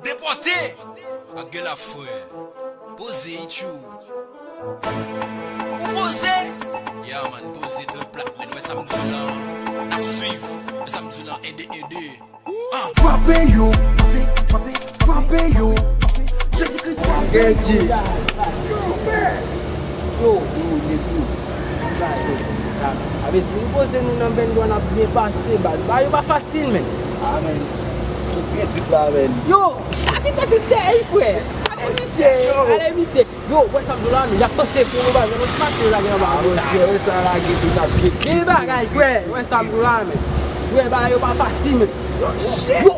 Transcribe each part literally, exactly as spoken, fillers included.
Depòte! Ak gela frè. Poze, Ichou. Ou poze? Yeah, man, poze, trè plat, men wè sa m di w lan, n ap swiv. Wè sa m di w lan, ede, ede. Ah. Frape yo, frape, frape, frape yo. Jezi Kris frape yo. Yo, yo, yo, yo. Sa vle di, nou poze nou nan bendwa, n ap byen pase, ba, ba yo pa fasil, men. Ah, men. Sou pye trip la, men. Yo, sa ki te trip dèyè, frè. Ale, misye, ale, misye. Yo, wè sa m di w la, men, y ap panse pou nou, ba, yon ti mache yo lage anba. Ah, Bondye, wè sa lage, tout ap gen. Gen bagay, frè, wè sa m di w la, men. Frè, bagay yo pa fasil, men. Yo, shit. Yo,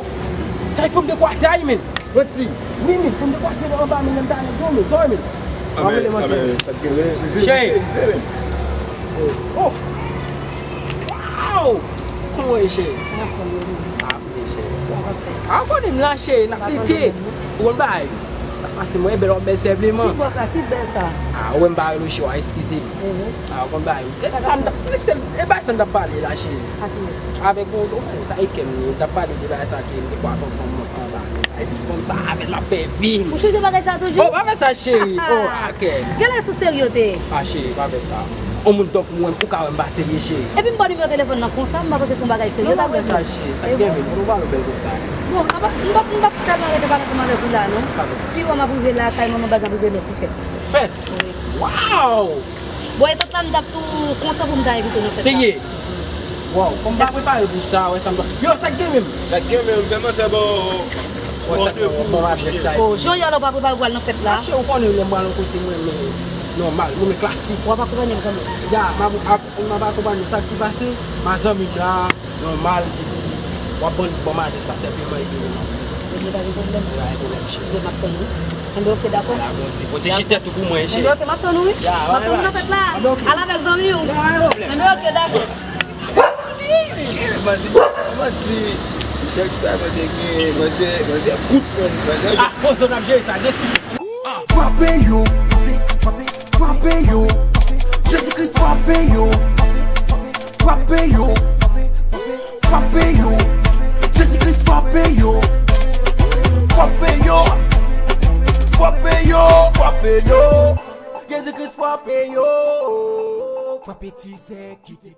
sa e fòm de kwase a, men. Mwen di, wi, men, fòm de kwase anba, men, menm talè, yo, men, zò, men. Amen, amen, sa k gen, men. Chè. Oh. Wow! Kòman w ye, chè? Ah, men, chè. Ah, konnen m la, chè, n ap lite. Ou konn bagay. Sa pase mwen bèl, w ap bèl sèvleman. Ki bò sa? Ki bèl sa? Ah, ou wè m pa rele w chè, eskize m. Mhm. Ah, ou konn bagay. E sa m t ap, e sèl, e bagay sa m t ap pale la, cheri. Avèk yon, yon, sa e kè m, m t ap pale de bagay sa ke m te kwase yon fanm anba. Sa e ti fanm sa avè l m ap fè vi m. Ou chanje bagay sa toujou? Oh, pa fè sa, cheri. Oh, ah, kè m. Genlè sou serye w te ye. Ah, cheri, pa fè sa. Yon moun tankou mwen, ou ka wè m pa serye, cheri. Epi m ba w nimewo telefòn nan konsa, m pa panse se yon bagay serye w t ap regle. Sa, cheri, sa gen, men, nou pale bèl konsa. Bon, apa, m p ap, m p ap tèlman rete pale ansanm avèk ou la, non. Sa vle di? Pi wè m ap rive lakay mwen, mwen pa janm rive non ti fèt. Fèt? Wi. Wow! Bon, e tant la, m t ap tou kontan pou m ta envite w nan fèt la. Serye? Wow, kòm m pa prepare pou sa, wè sa m ta. Yo, sa k gen menm? Sa k gen menm, fè manzè ba w randevou. Bon, adrès sa. Oh, Jean, alò, w pa prepare pou al nan fèt la? Mache, ou konnen lè m pral yon kote, mwen renmen nòmal, mwen renmen klasik. W ap akonpanye m kanmenm? Ya, m ap, ap, m ap akonpanye w. Sa k pi pase, ma zanmi m la, nòmal, epi w ap ban, ban m adrès sa sèlman, epi nou ap. Ebyen, pa gen pwoblèm. Pa gen pwoblèm, cheri. Ebyen, m ap tann ou. Enben, oke, dakò. Ala Bondye. Pwoteje tèt ou pou mwen, cheri. Enben, oke, m ap tann ou, wi. Ya, m ap tann ou nan fèt la. Al avèk zanmi w. Pa gen pwoblèm. Enben, oke, dakò. Manzè, manzè, yon sèl ti bagay manzè gen, manzè, manzè kout, manzè. Ah, poze n ap jere sa, gen ti. Frape yo, frape, frape, frape yo. Jezi Kris frape yo, frape yo, frape yo. Jezi Kris frape yo, frape yo, frape yo, frape yo. Jezi Kris frape yo. Frape ti zèk ki te